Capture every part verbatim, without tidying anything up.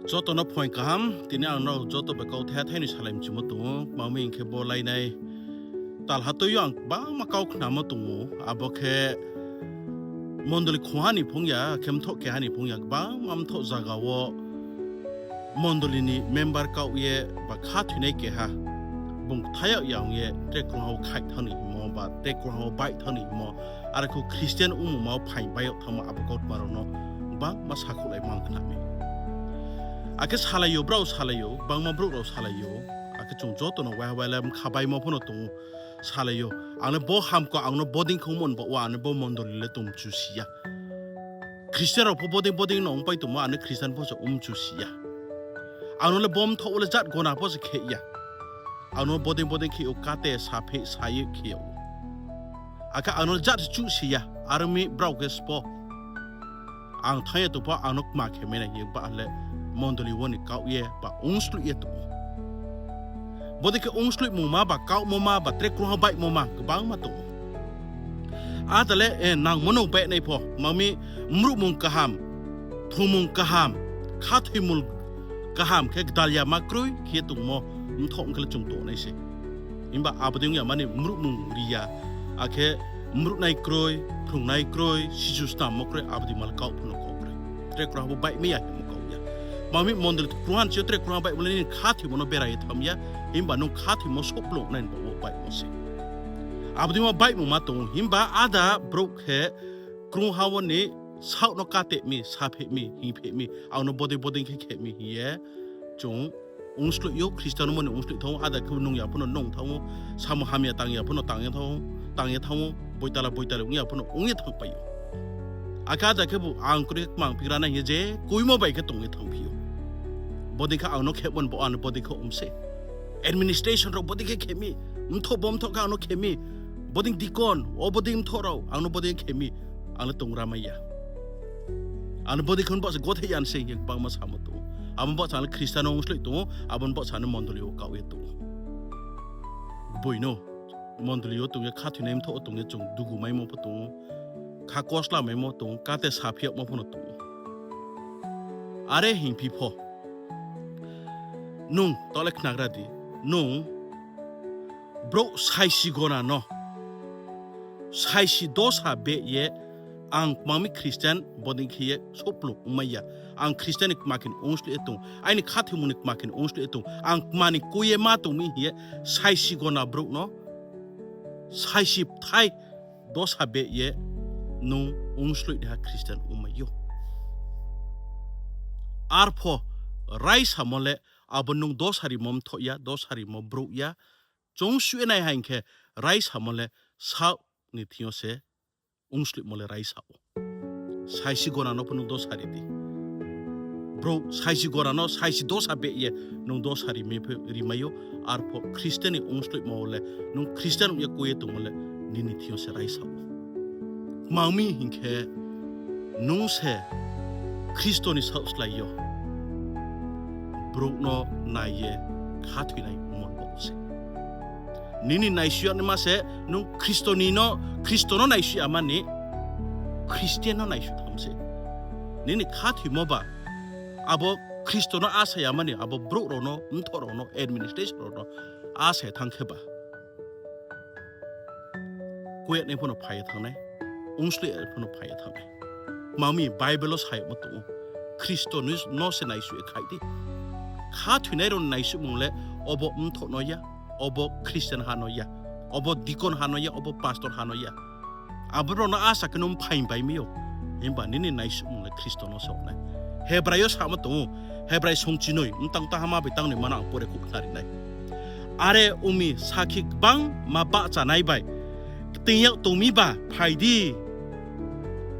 Joto no phoing kaham, tini ang nrao joto bai kauthai thai ni salai mchumo tong ou, kma mi hing khe bo lainai talha tui yo ang gbangma kau khnamo tong ou, abo khe mondoli khongha ni phung ya, khe mthoh keha ni phung ya, gbangma mthoh zaga wo mondoli ni member kaoh ye ba khathoinai keha, bung ktha yag ya ong ye tre krungha wo khaih thanng ni hingmo ba tre krungha wo baih thanng ni hingmo, are khe Christian ongmungma wo phaing bai yag thanngmo abo kautma rao no gbangma sakhouhlai mang khna mi. Akhe salai yo, brao salai yo, gbangma brouh rao salai yo, akhe chung joto no waiha wai le mkha baimo pho no tong ou, salai yo. Ang le bo hamkau ang no bodei khe ongmo ni baoh wo ang no bo mondoli le tong mchu si ya. Christian rao pho bodei bodei no ongpai tongmo, ang no Christian pho se ong mchu si ya. Ang no le bo mthoh wo le jat gona pho se khe ya. Ang no bodei bodei khe ou, kate sapheh sa ye khe yag ou. Akhe ang no le jat se chuh si ya, aro mi brao khe sbo. Ang thanng ye tong pho ang no kma khe mai nai hing ye ba le mondoli wo ni kaoh ye ba ongsloih ye tong ou. Bodei khe ongsloihmungma ba kaohmoma ba tre krungha baihmoma gbangma tong ou. Ada le, eh, nangmo no baih nai pho, kma mi mruhmung kaham, phrungmung kaham, khathoimung kaham khe gdal yama kroi khe ye tongmo mthoh ong khe le chung tongnai se. Himba abo dei ong ya mani mruhmung ri ya, akhe mruhnai kroi, phrungnai kroi, sichu snammo kroi, abo dei mal kaoh pho no kau kroi. Tre krungha bo baihmai ya hingmo kau ya. Kma mi mondoli krungha ni sing yo tre krungha baihmo le nini khathoimo no bera ye tham ya, himba nung khathoimo souhplung nai ni baoh wo baihmo se. Abo dei ma baihmungma tong ou, himba ada brouh khe krungha wo ni saoh no kate mi, sapheh mi, hingpheh mi, ang no bodei bodei khe khe mi hing ye chung ongsloih ou, Christian ongmo ni ongsloih thanng ou, ada khe nung ya pho no nung thanng ou, samung hamya tang ya pho no tang ye thanng ou, tang ye thanng ou, boitala boitali ong ya pho no ong ye thanngpai ou. Akhe ada khebu ang kroi khe kmang phigra nai hing ye je koimo bai khe tong ye thanngphi ou. Bodei khe ang no khemo ni bo ang no bodei khe ong se. Administration rao bodei khe khe mi, mthoh bo mthoh khe ang no khe mi, bodei deacon, o bodei mthoh rao ang no bodei khe mi, ang le tongra mai ya. Ang no bodei khe bo se gotheh ya ni se hing ye gbangma samo tong ou. Abo bo sa le Christian no ongsloih tong ou, abo bo sa no mondoli wo kaoh ye tong ou. Boi no, mondoli wo tong ye khathoinai mthoh wo tong ye chung dugu maimo pho tong ou, kha kosla maimo tong ou, kate saphi yagmo pho no tong ou. Are hingphi pho, nung taoh le khnagra di, nung brouh saisi gona no, saisi dosa beh ye, ang kma mi Christian bodei khe ye souhplung ongmai ya, ang Christian ni kma khe ni ongsloih ye tong, aini khathoimung ni kma khe ni ongsloih ye tong, ang kma ni koi ye ma tong mi hing ye saisi gona brouh no, saisi bthai dosa beh ye nung ongsloihnaiha Christian ongmai ou. Arpho raisamo le abo nung dosa rimo mthoh ya, dosa rimo brouh ya. Chung suh ye nai ha hing khe, raisamo le saoh ni thing yo se ongsloihmo le raisa ou. Saisi gona no pho nung dosa ri di. Brouh saisi gona no saisi dosa beh ye nung dosa rimai pho rimai ou, arpho Christian ni ongsloihmo le, nung Christian ong ye koi ye tongmo le, nini thing yo se raisa ou. Kma mi hing khe, nung se Khristo ni saoh slái yo brouh no nai ye khathoinai mon bo se. Nini naisuh yagnaima se, nung Khristo ni no, Khristo no naisuh ya mani, Christian no naisuh tham se. Nini khathoimo ba, abo Khristo no asa ya mani, abo brouh rao no, mthoh rao no, administration rao no asa ye thanng khe ba, koyaknai pho no phai ye thanng nai, ongsloih ya pho no phai ye thanng nai. Kma mi Bible wo sa yagmo tong ou, Khristo ni no se naisuh ye khaih di. Khathoinai rao ni naisuhmung le, obo mthoh no ya, obo Christian ha no ya, obo deacon ha no ya, obo pastor ha no ya. Abo rao no asa khe no mphaing bai mi ou. Himba nini naisuhmung le Khristo no se ong nai. Hebrai yo samo tong ou, Hebrai songchinoi, mtang tahama bai tang noima no ang pore khouh khnari nai. Are ong mi, sakhi gbangma bahchanai bai kting yag tong mi ba, phai di.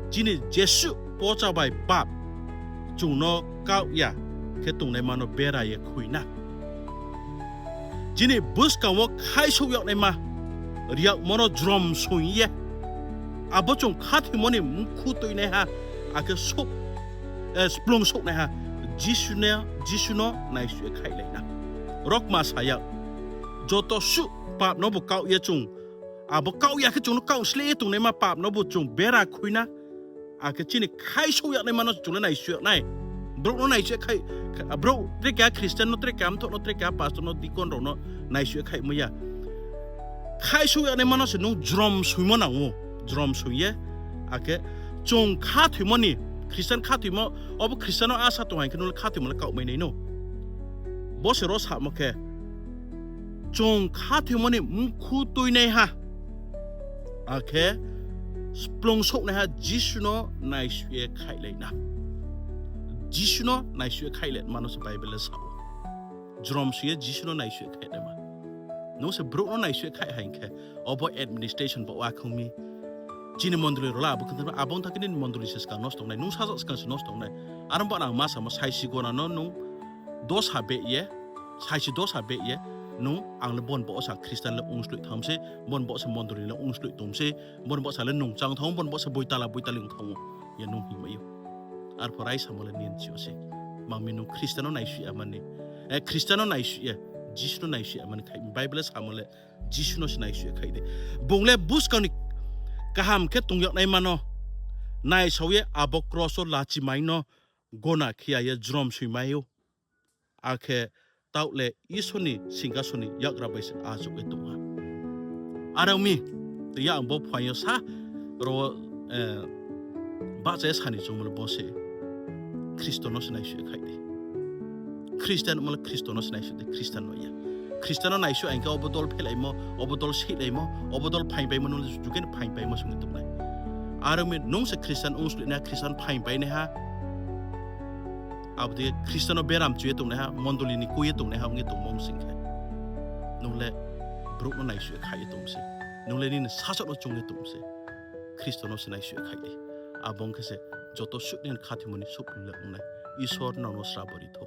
Chini jesuh pocha bai pap chung no kaoh ya khe tongnaima no bera ye khui na. Chini buskang wo khaisouh yagnaima, riyagmo no jrom soing ye, abo chung khathoimo ni mkhu tuinaiha, akhe splung souhnaiha, Jisu no, Jisu no naisuh ye khaihlai na. Rokma sa ya, joto suh pap nobu kaoh ye chung, abo kaoh ya khe chung no kaoh sleh ye tongnaima pap nobu chung bera khui na. Akhe chini khaisouh yagnaima no chung le naisuh yag nai. Brouh no naisuh ye khai, Brouh tre keha Christian no, tre keha mthoh no, tre keha pastor no, deacon rao no naisuh ye khaihmai ya. Khaihsouh yagnaima no se nung jrom soimo nang ou. Jrom soi ye, akhe chung khathoimo ni, Christian khathoimo, obo Christian no asa tong haing khe nung le khathoimo le kaohmai nai no. Bo se ro samo khe, chung khathoimo ni mkhu tuinaiha, akhe splung souhnaiha Jisu no naisuh ye khaihlai na. Jisu no naisuh ye khaihlai ma no se Bible le sa ou. Jrom soi ye Jisu no naisuh ye khaihlaima. Nung se brouh no naisuh ye khaih haing khe, obo administration bo wa khong mi. Chini mondoli rao la abo khe abo ong thang khe nini mondoli se skang nosto ong nai, nung saja skang se nosto ong nai. Aro bo nang ma samo, saisi gona no nung dosa beh ye, saisi dosa beh ye, nung ang le bon bo sa Christian le ongsloih thanng se, bon bo se mondoli le ongsloih tong se, bon bo sa le nung chang thanng ou, bon bo se boitala boitali ong thanng ou, ye nung hingmai ou. Arpho raisamo le nini si yo se. Mang mi nung Christian no naisuh ya mani, Christian no naisuh ya, Jisu no naisuh ya mani khaih mi. Bible le samo le Jisu no se naisuh ye khaih di. Bung le buskang ni kaham khe tong yagnaima no naisao ye abo kros wo lachi mai no gona khe ya ye jrom soi mai ou. Akhe taoh le Isor ni singkason ni yagra bai se achouh ye tong ha. Are ong mi, tei ya ang bo phuaing yo sa, ro, bahcha ye sa ni choungmo le bo se, Khristo no se naisuh ye khaih di. Christian mo le Khristo no se naisuh di, Christian no ya. Christian no naisuh haing khe obo dol phelaimo, obo dol seihlaimo, obo dol phaingpaimo, nung le juju khe ni phaingpaimo song ye tong nai. Are ong mi nung se Christian ongsloih naiha, Christian phaingpai naiha. Abo dei Christian no beram chu ye tongnaiha, mondoli ni kui ye tongnaiha ong ye tongmo sing khe, nung le brouh no naisuh ye khaih ye tong se, nung le nini sasaoh no choung ye tong se, Khristo no se naisuh ye khaih di. Abo ong khe se joto suh nini khathoimo ni souhphung le ong nai. Isor nang no srabo ri thou.